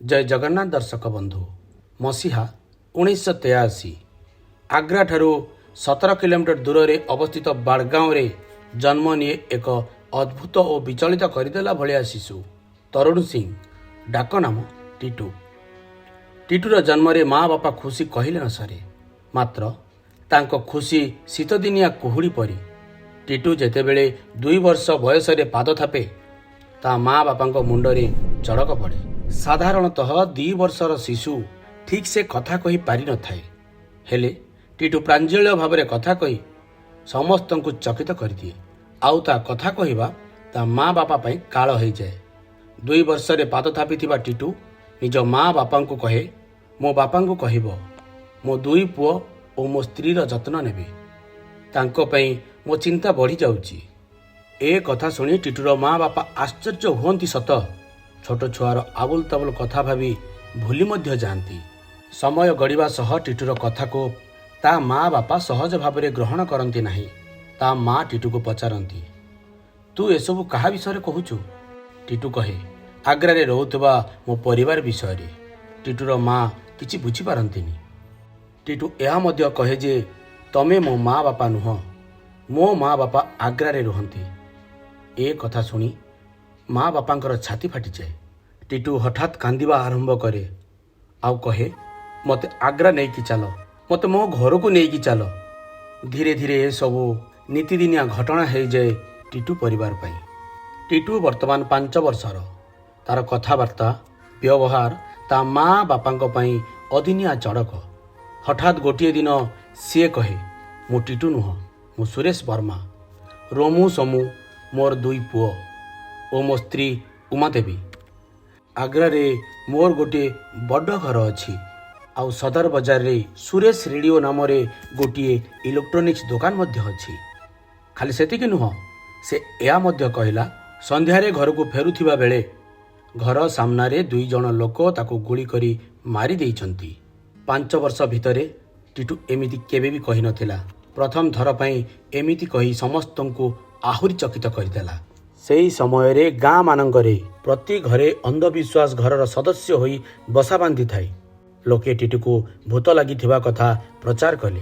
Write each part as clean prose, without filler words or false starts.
ଜୟ ଜଗନ୍ନାଥ ଦର୍ଶକ ବନ୍ଧୁ। ମସିହା 1983। ଆଗ୍ରାଠାରୁ 17 କିଲୋମିଟର ଦୂରରେ ଅବସ୍ଥିତ ବାଡ଼ଗାଁରେ ଜନ୍ମ ନିଏ ଏକ ଅଦ୍ଭୁତ ଓ ବିଚଳିତ କରିଦେଲା ଭଳିଆ ଶିଶୁ, ତରୁଣ ସିଂ, ଡାକ ନାମ ଟିଟୁ। ଟିଟୁର ଜନ୍ମରେ ମା ବାପା ଖୁସି କହିଲେ ନ ସରେ। ମାତ୍ର ତାଙ୍କ ଖୁସି ଶୀତଦିନିଆ କୁହୁଡ଼ି ପରି। ଟିଟୁ ଯେତେବେଳେ 2 ବର୍ଷ ବୟସରେ ପାଦ ଥାପେ, ତା ମା ବାପାଙ୍କ ମୁଣ୍ଡରେ ଚଡ଼କ ପଡ଼େ। ସାଧାରଣତଃ 2 ବର୍ଷର ଶିଶୁ ଠିକ୍ ସେ କଥା କହି ପାରିନଥାଏ। ହେଲେ ଟିଟୁ ପ୍ରାଞ୍ଜଳ ଭାବରେ କଥା କହି ସମସ୍ତଙ୍କୁ ଚକିତ କରିଦିଏ। ଆଉ ତା କଥା କହିବା ତା ମା ବାପା ପାଇଁ କାଳ ହେଇଯାଏ। 2 ବର୍ଷରେ ପାଦ ଥାପିଥିବା ଟିଟୁ ନିଜ ମା ବାପାଙ୍କୁ କହେ, "ମୋ ବାପାଙ୍କୁ କହିବ ମୋ ଦୁଇ ପୁଅ ଓ ମୋ ସ୍ତ୍ରୀର ଯତ୍ନ ନେବେ। ତାଙ୍କ ପାଇଁ ମୋ ଚିନ୍ତା ବଢ଼ିଯାଉଛି।" ଏ କଥା ଶୁଣି ଟିଟୁର ମା ବାପା ଆଶ୍ଚର୍ଯ୍ୟ ହୁଅନ୍ତି ସତ, ଛୋଟ ଛୁଆର ଆବୁଲ ତାବୁଲ କଥା ଭାବି ଭୁଲି ମଧ୍ୟ ଯାଆନ୍ତି। ସମୟ ଗଡ଼ିବା ସହ ଟିଟୁର କଥାକୁ ତା ମା ବାପା ସହଜ ଭାବରେ ଗ୍ରହଣ କରନ୍ତି ନାହିଁ। ତା ମା ଟିଟୁକୁ ପଚାରନ୍ତି, "ତୁ ଏସବୁ କାହା ବିଷୟରେ କହୁଛୁ?" ଟିଟୁ କହେ, "ଆଗ୍ରାରେ ରହୁଥିବା ମୋ ପରିବାର ବିଷୟରେ।" ଟିଟୁର ମା କିଛି ବୁଝିପାରନ୍ତିନି। ଟିଟୁ ଏହା ମଧ୍ୟ କହେ ଯେ ତମେ ମୋ ମା ବାପା ନୁହଁ, ମୋ ମା ବାପା ଆଗ୍ରାରେ ରୁହନ୍ତି। ଏ କଥା ଶୁଣି ମା ବାପାଙ୍କର ଛାତି ଫାଟିଯାଏ। ଟିଟୁ ହଠାତ୍ କାନ୍ଦିବା ଆରମ୍ଭ କରେ ଆଉ କହେ, "ମୋତେ ଆଗ୍ରା ନେଇକି ଚାଲ, ମୋତେ ମୋ ଘରକୁ ନେଇକି ଚାଲ।" ଧୀରେ ଧୀରେ ଏସବୁ ନିତିଦିନିଆ ଘଟଣା ହେଇଯାଏ ଟିଟୁ ପରିବାର ପାଇଁ। ଟିଟୁ ବର୍ତ୍ତମାନ 5 ବର୍ଷର। ତାର କଥାବାର୍ତ୍ତା, ବ୍ୟବହାର ତା ମା ବାପାଙ୍କ ପାଇଁ ଅଦିନିଆ ଚଡ଼କ। ହଠାତ୍ ଗୋଟିଏ ଦିନ ସିଏ କହେ, "ମୁଁ ଟିଟୁ ନୁହଁ, ମୁଁ ସୁରେଶ ବର୍ମା। ରୋମୁ, ସମୁ ମୋର ଦୁଇ ପୁଅ ଓ ମୋ ସ୍ତ୍ରୀ ଉମାଦେବୀ। ଆଗ୍ରାରେ ମୋର ଗୋଟିଏ ବଡ଼ ଘର ଅଛି ଆଉ ସଦର ବଜାରରେ ସୁରେଶ ରେଡ଼ିଓ ନାମରେ ଗୋଟିଏ ଇଲେକ୍ଟ୍ରୋନିକ୍ସ ଦୋକାନ ମଧ୍ୟ ଅଛି।" ଖାଲି ସେତିକି ନୁହଁ, ସେ ଏହା ମଧ୍ୟ କହିଲା, ସନ୍ଧ୍ୟାରେ ଘରକୁ ଫେରୁଥିବା ବେଳେ ଘର ସାମ୍ନାରେ ଦୁଇ ଜଣ ଲୋକ ତାକୁ ଗୁଳି କରି ମାରି ଦେଇଛନ୍ତି। 5 ବର୍ଷ ଭିତରେ ଟିଟୁ ଏମିତି କେବେ ବି କହିନଥିଲା। ପ୍ରଥମ ଥର ପାଇଁ ଏମିତି କହି ସମସ୍ତଙ୍କୁ ଆହୁରି ଚକିତ କରିଦେଲା। ସେହି ସମୟରେ ଗାଁ ମାନଙ୍କରେ ପ୍ରତି ଘରେ ଅନ୍ଧବିଶ୍ୱାସ ଘରର ସଦସ୍ୟ ହୋଇ ବସା ବାନ୍ଧିଥାଏ। ଲୋକେ ଟିଟୁକୁ ଭୂତ ଲାଗିଥିବା କଥା ପ୍ରଚାର କଲେ।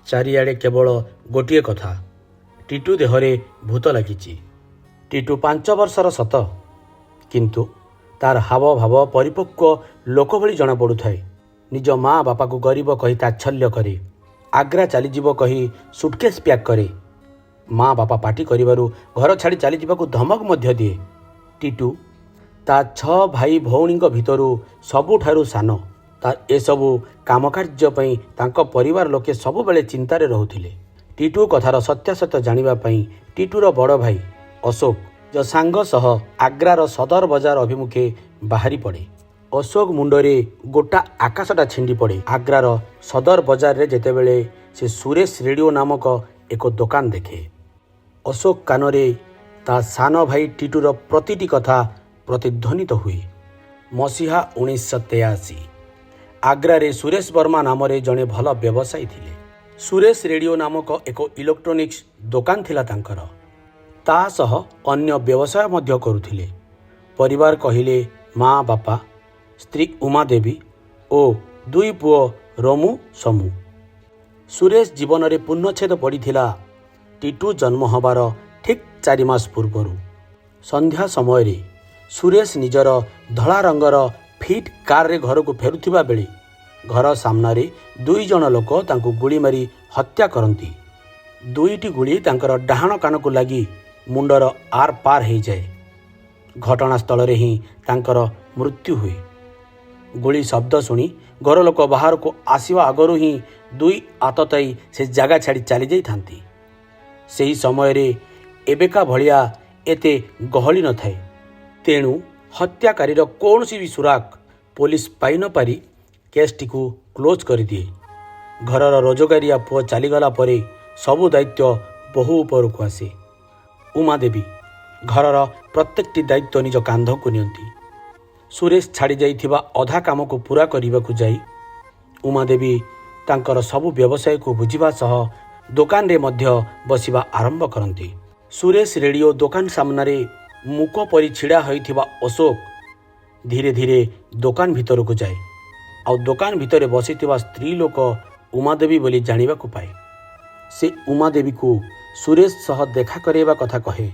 ଚାରିଆଡ଼େ କେବଳ ଗୋଟିଏ କଥା, ଟିଟୁ ଦେହରେ ଭୂତ ଲାଗିଛି। ଟିଟୁ 5 ବର୍ଷର ସତ, କିନ୍ତୁ ତାର ହାବଭାବ ପରିପକ୍ୱ ଲୋକ ଭଳି ଜଣାପଡ଼ୁଥାଏ। ନିଜ ମା ବାପାକୁ ଗରିବ କହି ତାଚ୍ଛଲ୍ୟ କରେ। ଆଗ୍ରା ଚାଲିଯିବ କହି ସୁଟକେସ୍ ପ୍ୟାକ୍ କରେ। ମା ବାପା ପାଟି କରିବାରୁ ଘର ଛାଡ଼ି ଚାଲିଯିବାକୁ ଧମକ ମଧ୍ୟ ଦିଏ। ଟିଟୁ ତା ଛଅ ଭାଇ ଭଉଣୀଙ୍କ ଭିତରୁ ସବୁଠାରୁ ସାନ। ତା ଏସବୁ କାମକାର୍ଯ୍ୟ ପାଇଁ ତାଙ୍କ ପରିବାର ଲୋକେ ସବୁବେଳେ ଚିନ୍ତାରେ ରହୁଥିଲେ। ଟିଟୁ କଥାର ସତ୍ୟାସତ୍ୟ ଜାଣିବା ପାଇଁ ଟିଟୁର ବଡ଼ ଭାଇ ଅଶୋକ ନିଜ ସାଙ୍ଗ ସହ ଆଗ୍ରାର ସଦର ବଜାର ଅଭିମୁଖେ ବାହାରି ପଡ଼େ। ଅଶୋକ ମୁଣ୍ଡରେ ଗୋଟା ଆକାଶଟା ଛିଣ୍ଡି ପଡ଼େ ଆଗ୍ରାର ସଦର ବଜାରରେ ଯେତେବେଳେ ସେ ସୁରେଶ ରେଡ଼ିଓ ନାମକ ଏକ ଦୋକାନ ଦେଖେ। ଅଶୋକ କାନରେ ତା ସାନ ଭାଇ ଟିଟୁର ପ୍ରତିଟି କଥା ପ୍ରତିଧ୍ୱନିତ ହୁଏ। ମସିହା 1983। ଆଗ୍ରାରେ ସୁରେଶ ବର୍ମା ନାମରେ ଜଣେ ଭଲ ବ୍ୟବସାୟୀ ଥିଲେ। ସୁରେଶ ରେଡ଼ିଓ ନାମକ ଏକ ଇଲେକ୍ଟ୍ରୋନିକ୍ସ ଦୋକାନ ଥିଲା ତାଙ୍କର। ତା ସହ ଅନ୍ୟ ବ୍ୟବସାୟ ମଧ୍ୟ କରୁଥିଲେ। ପରିବାର କହିଲେ ମା ବାପା, ସ୍ତ୍ରୀ ଉମାଦେବୀ ଓ ଦୁଇ ପୁଅ ରମୁ, ସମୁ। ସୁରେଶ ଜୀବନରେ ପୂର୍ଣ୍ଣଚ୍ଛେଦ ପଡ଼ିଥିଲା ଟିଟୁ ଜନ୍ମ ହେବାର ଠିକ୍ 4 ମାସ ପୂର୍ବରୁ। ସନ୍ଧ୍ୟା ସମୟରେ ସୁରେଶ ନିଜର ଧଳା ରଙ୍ଗର ଫିଟ୍ କାରରେ ଘରକୁ ଫେରୁଥିବା ବେଳେ ଘର ସାମ୍ନାରେ ଦୁଇ ଜଣ ଲୋକ ତାଙ୍କୁ ଗୁଳି ମାରି ହତ୍ୟା କରନ୍ତି। ଦୁଇଟି ଗୁଳି ତାଙ୍କର ଡାହାଣ କାନକୁ ଲାଗି ମୁଣ୍ଡର ଆର ପାର ହେଇଯାଏ। ଘଟଣାସ୍ଥଳରେ ହିଁ ତାଙ୍କର ମୃତ୍ୟୁ ହୁଏ। ଗୁଳି ଶବ୍ଦ ଶୁଣି ଘର ଲୋକ ବାହାରକୁ ଆସିବା ଆଗରୁ ହିଁ ଦୁଇ ଆତତାୟୀ ସେ ଜାଗା ଛାଡ଼ି ଚାଲିଯାଇଥାନ୍ତି। ସେହି ସମୟରେ ଏବେକା ଭଳିଆ ଏତେ ଗହଳି ନଥାଏ। ତେଣୁ ହତ୍ୟାକାରୀର କୌଣସି ବି ସୁରାକ ପୋଲିସ ପାଇ ନପାରି କେସ୍ଟିକୁ କ୍ଲୋଜ୍ କରିଦିଏ। ଘରର ରୋଜଗାରିଆ ପୁଅ ଚାଲିଗଲା ପରେ ସବୁ ଦାୟିତ୍ୱ ବୋହୂ ଉପରକୁ ଆସେ। ଉମାଦେବୀ ଘରର ପ୍ରତ୍ୟେକଟି ଦାୟିତ୍ୱ ନିଜ କାନ୍ଧକୁ ନିଅନ୍ତି। ସୁରେଶ ଛାଡ଼ି ଯାଇଥିବା ଅଧା କାମକୁ ପୂରା କରିବାକୁ ଯାଇ ଉମାଦେବୀ ତାଙ୍କର ସବୁ ବ୍ୟବସାୟକୁ ବୁଝିବା ସହ ଦୋକାନରେ ମଧ୍ୟ ବସିବା ଆରମ୍ଭ କରନ୍ତି। ସୁରେଶ ରେଡ଼ିଓ ଦୋକାନ ସାମ୍ନାରେ ମୂକ ପରି ଛିଡ଼ା ହୋଇଥିବା ଅଶୋକ ଧୀରେ ଧୀରେ ଦୋକାନ ଭିତରକୁ ଯାଏ ଆଉ ଦୋକାନ ଭିତରେ ବସିଥିବା ସ୍ତ୍ରୀ ଲୋକ ଉମାଦେବୀ ବୋଲି ଜାଣିବାକୁ ପାଏ। ସେ ଉମାଦେବୀକୁ ସୁରେଶ ସହ ଦେଖା କରାଇବା କଥା କହେ।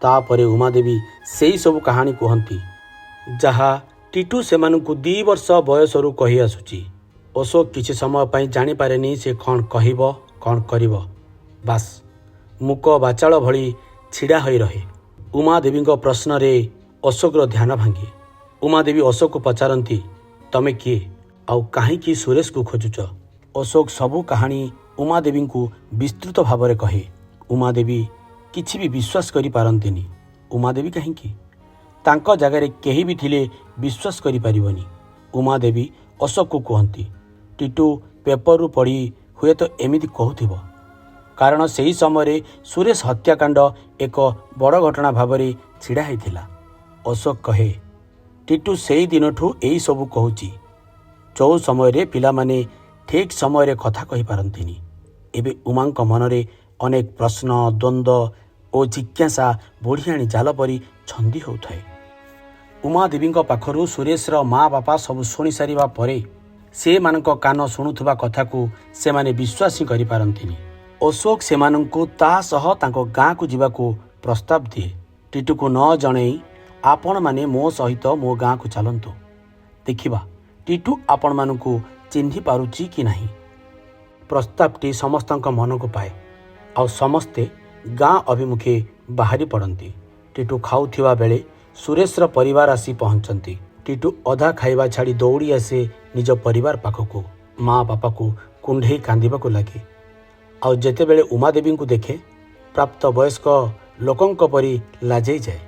ତାପରେ ଉମାଦେବୀ ସେଇ ସବୁ କାହାଣୀ କୁହନ୍ତି, ଯାହା ଟିଟୁ ସେମାନଙ୍କୁ 2 ବର୍ଷ ବୟସରୁ କହି ଆସୁଛି। ଅଶୋକ କିଛି ସମୟ ପାଇଁ ଜାଣିପାରେନି ସେ କ'ଣ କହିବ, କ'ଣ କରିବ। ବାସ୍, ମୂକ ବାଚାଳ ଭଳି ଛିଡ଼ା ହୋଇ ରହେ। ଉମାଦେବୀଙ୍କ ପ୍ରଶ୍ନରେ ଅଶୋକର ଧ୍ୟାନ ଭାଙ୍ଗେ। ଉମାଦେବୀ ଅଶୋକକୁ ପଚାରନ୍ତି, "ତମେ କିଏ ଆଉ କାହିଁକି ସୁରେଶକୁ ଖୋଜୁଛ?" ଅଶୋକ ସବୁ କାହାଣୀ ଉମାଦେବୀଙ୍କୁ ବିସ୍ତୃତ ଭାବରେ କହେ। ଉମାଦେବୀ କିଛି ବି ବିଶ୍ୱାସ କରିପାରନ୍ତିନି। ଉମାଦେବୀ କାହିଁକି, ତାଙ୍କ ଜାଗାରେ କେହି ବି ଥିଲେ ବିଶ୍ୱାସ କରିପାରିବନି। ଉମାଦେବୀ ଅଶୋକକୁ କୁହନ୍ତି, ଟିଟୁ ପେପରରୁ ପଢ଼ି ହୁଏତ ଏମିତି କହୁଥିବ, କାରଣ ସେହି ସମୟରେ ସୁରେଶ ହତ୍ୟାକାଣ୍ଡ ଏକ ବଡ଼ ଘଟଣା ଭାବରେ ଛିଡ଼ା ହେଇଥିଲା। ଅଶୋକ କହେ, ଟିଟୁ ସେଇ ଦିନଠୁ ଏଇସବୁ କହୁଛି, ଯେଉଁ ସମୟରେ ପିଲାମାନେ ଠିକ୍ ସମୟରେ କଥା କହିପାରନ୍ତିନି। ଏବେ ଉମାଙ୍କ ମନରେ ଅନେକ ପ୍ରଶ୍ନ, ଦ୍ୱନ୍ଦ୍ୱ ଓ ଜିଜ୍ଞାସା ବୁଢ଼ିଆଣୀ ଜାଲ ପରି ଛନ୍ଦି ହେଉଥାଏ। ଉମାଦେବୀଙ୍କ ପାଖରୁ ସୁରେଶର ମା ବାପା ସବୁ ଶୁଣି ସାରିବା ପରେ ସେମାନଙ୍କ କାନ ଶୁଣୁଥିବା କଥାକୁ ସେମାନେ ବିଶ୍ୱାସ ହିଁ କରିପାରନ୍ତିନି। ଅଶୋକ ସେମାନଙ୍କୁ ତା ସହ ତାଙ୍କ ଗାଁକୁ ଯିବାକୁ ପ୍ରସ୍ତାବ ଦିଏ। "ଟିଟୁକୁ ନ ଜଣେଇ ଆପଣମାନେ ମୋ ସହିତ ମୋ ଗାଁକୁ ଚାଲନ୍ତୁ। ଦେଖିବା ଟିଟୁ ଆପଣମାନଙ୍କୁ ଚିହ୍ନି ପାରୁଛି କି ନାହିଁ।" ପ୍ରସ୍ତାବଟି ସମସ୍ତଙ୍କ ମନକୁ ପାଏ ଆଉ ସମସ୍ତେ ଗାଁ ଅଭିମୁଖେ ବାହାରି ପଡ଼ନ୍ତି। ଟିଟୁ ଖାଉଥିବା ବେଳେ ସୁରେଶର ପରିବାର ଆସି ପହଞ୍ଚନ୍ତି। ଟିଟୁ ଅଧା ଖାଇବା ଛାଡ଼ି ଦୌଡ଼ି ଆସେ ନିଜ ପରିବାର ପାଖକୁ। ମା ବାପାକୁ କୁଣ୍ଢେଇ କାନ୍ଦିବାକୁ ଲାଗେ ଆଉ ଯେତେବେଳେ ଉମାଦେବୀଙ୍କୁ ଦେଖେ, ପ୍ରାପ୍ତ ବୟସ୍କ ଲୋକଙ୍କ ପରି ଲାଜେଇ ଯାଏ।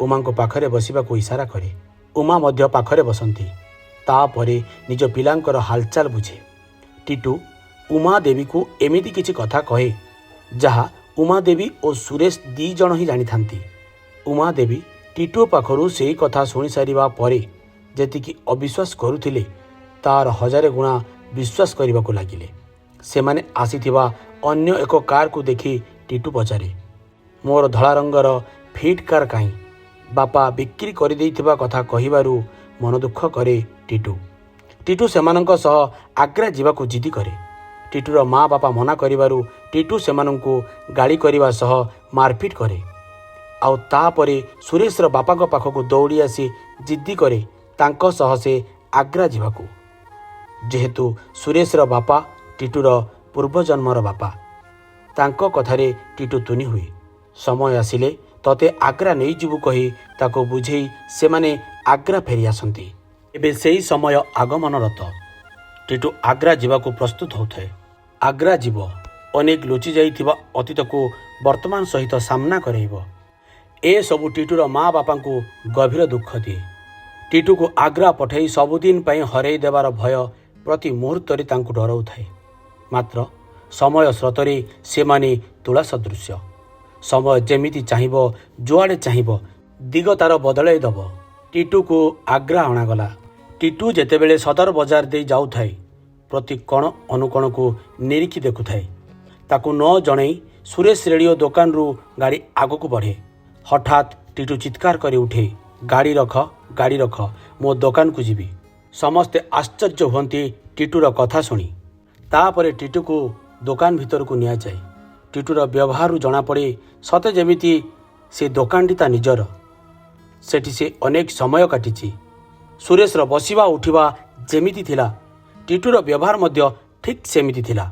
ଉମାଙ୍କ ପାଖରେ ବସିବାକୁ ଇଶାରା କରେ। ଉମା ମଧ୍ୟ ପାଖରେ ବସନ୍ତି। ତାପରେ ନିଜ ପିଲାଙ୍କର ହାଲଚାଲ ବୁଝେ। ଟିଟୁ ଉମାଦେବୀକୁ ଏମିତି କିଛି କଥା କହେ, ଯାହା ଉମାଦେବୀ ଓ ସୁରେଶ ଦି ଜଣ ହିଁ ଜାଣିଥାନ୍ତି। ଉମାଦେବୀ ଟିଟୁ ପାଖରୁ ସେଇ କଥା ଶୁଣିସାରିବା ପରେ ଯେତିକି ଅବିଶ୍ୱାସ କରୁଥିଲେ, ତାର ହଜାରେ ଗୁଣା ବିଶ୍ୱାସ କରିବାକୁ ଲାଗିଲେ। ସେମାନେ ଆସିଥିବା ଅନ୍ୟ ଏକ କାରକୁ ଦେଖି ଟିଟୁ ପଚାରେ, "ମୋର ଧଳା ରଙ୍ଗର ଫିଟ୍ କାର୍ କାହିଁ?" ବାପା ବିକ୍ରି କରିଦେଇଥିବା କଥା କହିବାରୁ ମନ ଦୁଃଖ କରେ ଟିଟୁ। ଟିଟୁ ସେମାନଙ୍କ ସହ ଆଗ୍ରା ଯିବାକୁ ଜିଦି କରେ। ଟିଟୁର ମା ବାପା ମନା କରିବାରୁ ଟିଟୁ ସେମାନଙ୍କୁ ଗାଳି କରିବା ସହ ମାରପିଟ କରେ ଆଉ ତାପରେ ସୁରେଶର ବାପାଙ୍କ ପାଖକୁ ଦୌଡ଼ି ଆସି ଜିଦ୍ଦି କରେ ତାଙ୍କ ସହ ସେ ଆଗ୍ରା ଯିବାକୁ, ଯେହେତୁ ସୁରେଶର ବାପା ଟିଟୁର ପୂର୍ବଜନ୍ମର ବାପା। ତାଙ୍କ କଥାରେ ଟିଟୁ ତୁନି ହୁଏ। ସମୟ ଆସିଲେ ତତେ ଆଗ୍ରା ନେଇଯିବୁ କହି ତାକୁ ବୁଝେଇ ସେମାନେ ଆଗ୍ରା ଫେରି ଆସନ୍ତି। ଏବେ ସେଇ ସମୟ ଆଗମନରତ। ଟିଟୁ ଆଗ୍ରା ଯିବାକୁ ପ୍ରସ୍ତୁତ ହେଉଥାଏ। ଆଗ୍ରା ଯିବ, ଅନେକ ଲୁଚି ଯାଇଥିବା ଅତୀତକୁ ବର୍ତ୍ତମାନ ସହିତ ସାମ୍ନା କରାଇବ। ଏସବୁ ଟିଟୁର ମା ବାପାଙ୍କୁ ଗଭୀର ଦୁଃଖ ଦିଏ। ଟିଟୁକୁ ଆଗ୍ରା ପଠାଇ ସବୁଦିନ ପାଇଁ ହରାଇ ଦେବାର ଭୟ ପ୍ରତି ମୁହୂର୍ତ୍ତରେ ତାଙ୍କୁ ଡରାଉଥାଏ। ମାତ୍ର ସମୟ ସ୍ରୋତରେ ସେମାନେ ତୁଳା ସଦୃଶ୍ୟ। ସମୟ ଯେମିତି ଚାହିଁବ, ଯୁଆଡ଼େ ଚାହିଁବ, ଦିଗ ତାର ବଦଳାଇ ଦେବ। ଟିଟୁକୁ ଆଗ୍ରା ଅଣାଗଲା। ଟିଟୁ ଯେତେବେଳେ ସଦର ବଜାର ଦେଇ ଯାଉଥାଏ, ପ୍ରତି କଣ ଅନୁକୋଣକୁ ନିରୀକ୍ଷି ଦେଖୁଥାଏ। ତାକୁ ନ ଜଣେଇ ସୁରେଶ ରେଡ଼ିଓ ଦୋକାନରୁ ଗାଡ଼ି ଆଗକୁ ବଢ଼େ। ହଠାତ୍ ଟିଟୁ ଚିତ୍କାର କରି ଉଠେ, "ଗାଡ଼ି ରଖ, ଗାଡ଼ି ରଖ, ମୋ ଦୋକାନକୁ ଯିବି।" ସମସ୍ତେ ଆଶ୍ଚର୍ଯ୍ୟ ହୁଅନ୍ତି ଟିଟୁର କଥା ଶୁଣି। ତାପରେ ଟିଟୁକୁ ଦୋକାନ ଭିତରକୁ ନିଆଯାଏ। ଟିଟୁର ବ୍ୟବହାରରୁ ଜଣାପଡ଼େ, ସତେ ଯେମିତି ସେ ଦୋକାନଟି ତା ନିଜର। ସେଠି ସେ ଅନେକ ସମୟ କାଟିଛି। ସୁରେଶର ବସିବା ଉଠିବା ଯେମିତି ଥିଲା, ଟିଟୁର ବ୍ୟବହାର ମଧ୍ୟ ଠିକ୍ ସେମିତି ଥିଲା।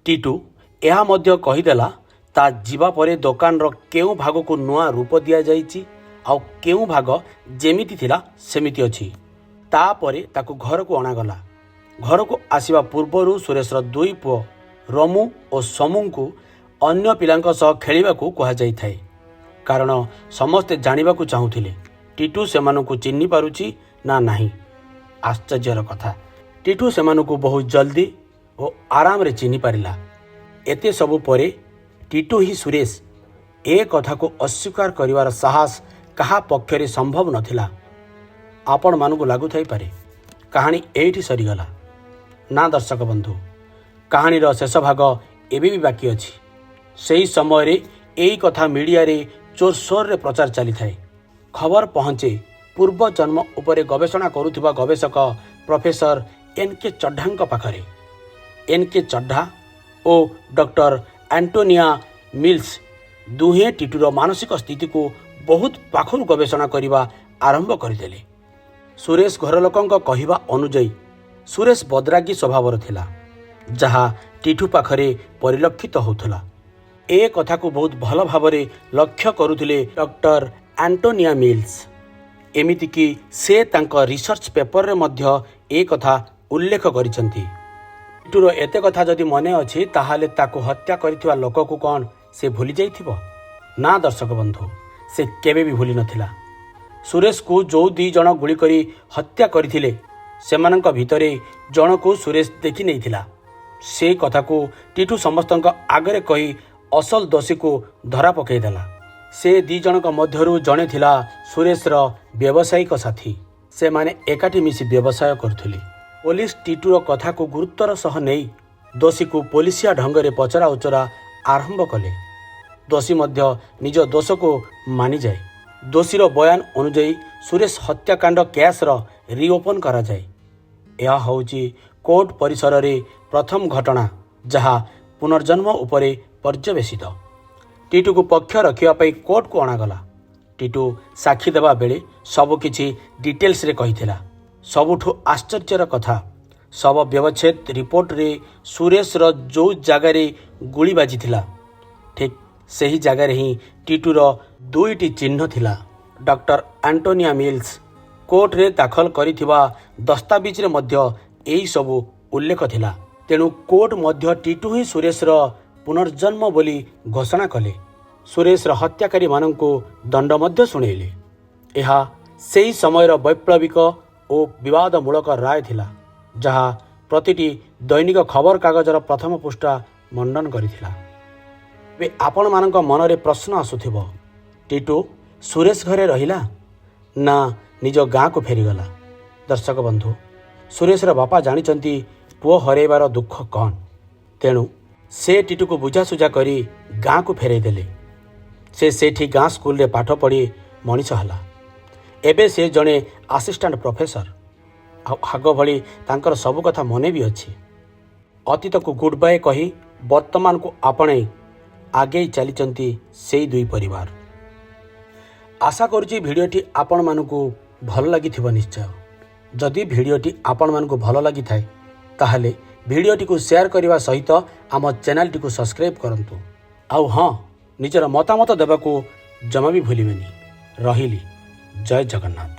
ଟିଟୁ ଏହା ମଧ୍ୟ କହିଦେଲା, ତା ଯିବା ପରେ ଦୋକାନର କେଉଁ ଭାଗକୁ ନୂଆ ରୂପ ଦିଆଯାଇଛି ଆଉ କେଉଁ ଭାଗ ଯେମିତି ଥିଲା ସେମିତି ଅଛି। ତାପରେ ତାକୁ ଘରକୁ ଅଣାଗଲା। ଘରକୁ ଆସିବା ପୂର୍ବରୁ ସୁରେଶର ଦୁଇ ପୁଅ ରମୁ ଓ ସମୁଙ୍କୁ ଅନ୍ୟ ପିଲାଙ୍କ ସହ ଖେଳିବାକୁ କୁହାଯାଇଥାଏ, କାରଣ ସମସ୍ତେ ଜାଣିବାକୁ ଚାହୁଁଥିଲେ ଟିଟୁ ସେମାନଙ୍କୁ ଚିହ୍ନି ପାରୁଛି ନା ନାହିଁ। ଆଶ୍ଚର୍ଯ୍ୟର କଥା, ଟିଟୁ ସେମାନଙ୍କୁ ବହୁତ ଜଲ୍ଦି ଓ ଆରାମରେ ଚିହ୍ନି ପାରିଲା। ଏତେ ସବୁ ପରେ ଟିଟୁ ହିଁ ସୁରେଶ, ଏ କଥାକୁ ଅସ୍ୱୀକାର କରିବାର ସାହସ କାହା ପକ୍ଷରେ ସମ୍ଭବ ନଥିଲା। ଆପଣମାନଙ୍କୁ ଲାଗୁଥାଇପାରେ କାହାଣୀ ଏଇଠି ସରିଗଲା। ନା ଦର୍ଶକ ବନ୍ଧୁ, କାହାଣୀର ଶେଷ ଭାଗ ଏବେ ବି ବାକି ଅଛି। ସେହି ସମୟରେ ଏଇ କଥା ମିଡ଼ିଆରେ ଜୋରସୋରରେ ପ୍ରଚାର ଚାଲିଥାଏ। ଖବର ପହଞ୍ଚେ ପୁରା ପୂର୍ବ ଜନ୍ମ ଉପରେ ଗବେଷଣା କରୁଥିବା ଗବେଷକ ପ୍ରଫେସର ଏନ୍ କେ ଚଢ଼ାଙ୍କ ପାଖରେ। ଏନ୍ କେ ଚଢ଼ା ଓ ଡକ୍ଟର ଆଣ୍ଟୋନିଆ ମିଲ୍ସ ଦୁହେଁ ଟିଟୁର ମାନସିକ ସ୍ଥିତିକୁ ବହୁତ ପାଖରୁ ଗବେଷଣା କରିବା ଆରମ୍ଭ କରିଦେଲେ। ସୁରେଶ ଘର ଲୋକଙ୍କ କହିବା ଅନୁଯାୟୀ, ସୁରେଶ ବଦରାଗୀ ସ୍ୱଭାବର ଥିଲା, ଯାହା ଟିଠୁ ପାଖରେ ପରିଲକ୍ଷିତ ହେଉଥିଲା। ଏ କଥାକୁ ବହୁତ ଭଲ ଭାବରେ ଲକ୍ଷ୍ୟ କରୁଥିଲେ ଡକ୍ଟର ଆଣ୍ଟୋନିଆ ମିଲ୍ସ। ଏମିତିକି ସେ ତାଙ୍କ ରିସର୍ଚ୍ଚ ପେପରରେ ମଧ୍ୟ ଏ କଥା ଉଲ୍ଲେଖ କରିଛନ୍ତି। ଟିଟୁର ଏତେ କଥା ଯଦି ମନେ ଅଛି, ତାହେଲେ ତାକୁ ହତ୍ୟା କରିଥିବା ଲୋକକୁ କ'ଣ ସେ ଭୁଲି ଯାଇଥିବ? ନା ଦର୍ଶକ ବନ୍ଧୁ, ସେ କେବେ ବି ଭୁଲି ନଥିଲା। ସୁରେଶକୁ ଯୋଉ ଦି ଜଣ ଗୁଳି କରି ହତ୍ୟା କରିଥିଲେ, ସେମାନଙ୍କ ଭିତରେ ଜଣକୁ ସୁରେଶ ଦେଖି ନେଇଥିଲା। ସେ କଥାକୁ ଟିଟୁ ସମସ୍ତଙ୍କ ଆଗରେ କହି ଅସଲ ଦୋଷୀକୁ ଧରା ପକାଇଦେଲା। ସେ ଦି ଜଣଙ୍କ ମଧ୍ୟରୁ ଜଣେ ଥିଲା ସୁରେଶର ବ୍ୟବସାୟିକ ସାଥୀ। ସେମାନେ ଏକାଠି ମିଶି ବ୍ୟବସାୟ କରୁଥିଲେ। ପୋଲିସ ଟିଟୁର କଥାକୁ ଗୁରୁତ୍ୱର ସହ ନେଇ ଦୋଷୀକୁ ପୋଲିସିଆ ଢଙ୍ଗରେ ପଚରା ଉଚରା ଆରମ୍ଭ କଲେ। ଦୋଷୀ ମଧ୍ୟ ନିଜ ଦୋଷକୁ ମାନିଯାଏ। ଦୋଷୀର ବୟାନ ଅନୁଯାୟୀ ସୁରେଶ ହତ୍ୟାକାଣ୍ଡ କେସ୍ର ରିଓପନ୍ କରାଯାଏ। ଏହା ହେଉଛି କୋର୍ଟ ପରିସରରେ ପ୍ରଥମ ଘଟଣା, ଯାହା ପୁନର୍ଜନ୍ମ ଉପରେ ପର୍ଯ୍ୟବେସିତ। ଟିଟୁକୁ ପକ୍ଷ ରଖିବା ପାଇଁ କୋର୍ଟକୁ ଅଣାଗଲା। ଟିଟୁ ସାକ୍ଷୀ ଦେବା ବେଳେ ସବୁକିଛି ଡିଟେଲ୍ସରେ କହିଥିଲା। ସବୁଠୁ ଆଶ୍ଚର୍ଯ୍ୟର କଥା, ଶବ ବ୍ୟବଚ୍ଛେଦ ରିପୋର୍ଟରେ ସୁରେଶର ଯେଉଁ ଜାଗାରେ ଗୁଳି ବାଜିଥିଲା, ଠିକ୍ ସେହି ଜାଗାରେ ହିଁ ଟିଟୁର ଦୁଇଟି ଚିହ୍ନ ଥିଲା। ଡକ୍ଟର ଆଣ୍ଟୋନିଆ ମିଲ୍ସ କୋର୍ଟରେ ଦାଖଲ କରିଥିବା ଦସ୍ତାବିଜରେ ମଧ୍ୟ ଏହିସବୁ ଉଲ୍ଲେଖ ଥିଲା। ତେଣୁ କୋର୍ଟ ମଧ୍ୟ ଟିଟୁ ହିଁ ସୁରେଶର ପୁନର୍ଜନ୍ମ ବୋଲି ଘୋଷଣା କଲେ। ସୁରେଶର ହତ୍ୟାକାରୀମାନଙ୍କୁ ଦଣ୍ଡ ମଧ୍ୟ ଶୁଣେଇଲେ। ଏହା ସେହି ସମୟର ବୈପ୍ଳବିକ ଓ ବିବାଦମୂଳକ ରାୟ ଥିଲା, ଯାହା ପ୍ରତିଟି ଦୈନିକ ଖବରକାଗଜର ପ୍ରଥମ ପୃଷ୍ଠା ମଣ୍ଡନ କରିଥିଲା। ଏବେ ଆପଣମାନଙ୍କ ମନରେ ପ୍ରଶ୍ନ ଆସୁଥିବ, ଟିଟୁ ସୁରେଶ ଘରେ ରହିଲା ନା ନିଜ ଗାଁକୁ ଫେରିଗଲା? ଦର୍ଶକ ବନ୍ଧୁ, ସୁରେଶର ବାପା ଜାଣିଛନ୍ତି ପୁଅ ହରାଇବାର ଦୁଃଖ କ'ଣ। ତେଣୁ ସେ ଟିଟୁକୁ ବୁଝାସୁଝା କରି ଗାଁକୁ ଫେରାଇ ଦେଲେ। ସେ ସେଇଠି ଗାଁ ସ୍କୁଲରେ ପାଠ ପଢ଼ି ମଣିଷ ହେଲା। ଏବେ ସେ ଜଣେ ଆସିଷ୍ଟାଣ୍ଟ ପ୍ରଫେସର। ଆଉ ଆଗ ଭଳି ତାଙ୍କର ସବୁ କଥା ମନେ ବି ଅଛି। ଅତୀତକୁ ଗୁଡ୍ ବାଏ କହି ବର୍ତ୍ତମାନକୁ ଆପଣେଇ ଆଗେଇ ଚାଲିଛନ୍ତି ସେଇ ଦୁଇ ପରିବାର। ଆଶା କରୁଛି ଭିଡ଼ିଓଟି ଆପଣମାନଙ୍କୁ ଭଲ ଲାଗିଥିବ ନିଶ୍ଚୟ। ଯଦି ଭିଡ଼ିଓଟି ଆପଣମାନଙ୍କୁ ଭଲ ଲାଗିଥାଏ, ତାହେଲେ ଭିଡ଼ିଓଟିକୁ ସେୟାର କରିବା ସହିତ ଆମ ଚ୍ୟାନେଲଟିକୁ ସବସ୍କ୍ରାଇବ୍ କରନ୍ତୁ। ଆଉ ହଁ, ନିଜର ମତାମତ ଦେବାକୁ ଜମା ବି ଭୁଲିବେନି। ରହିଲି, ଜୟ ଜଗନ୍ନାଥ।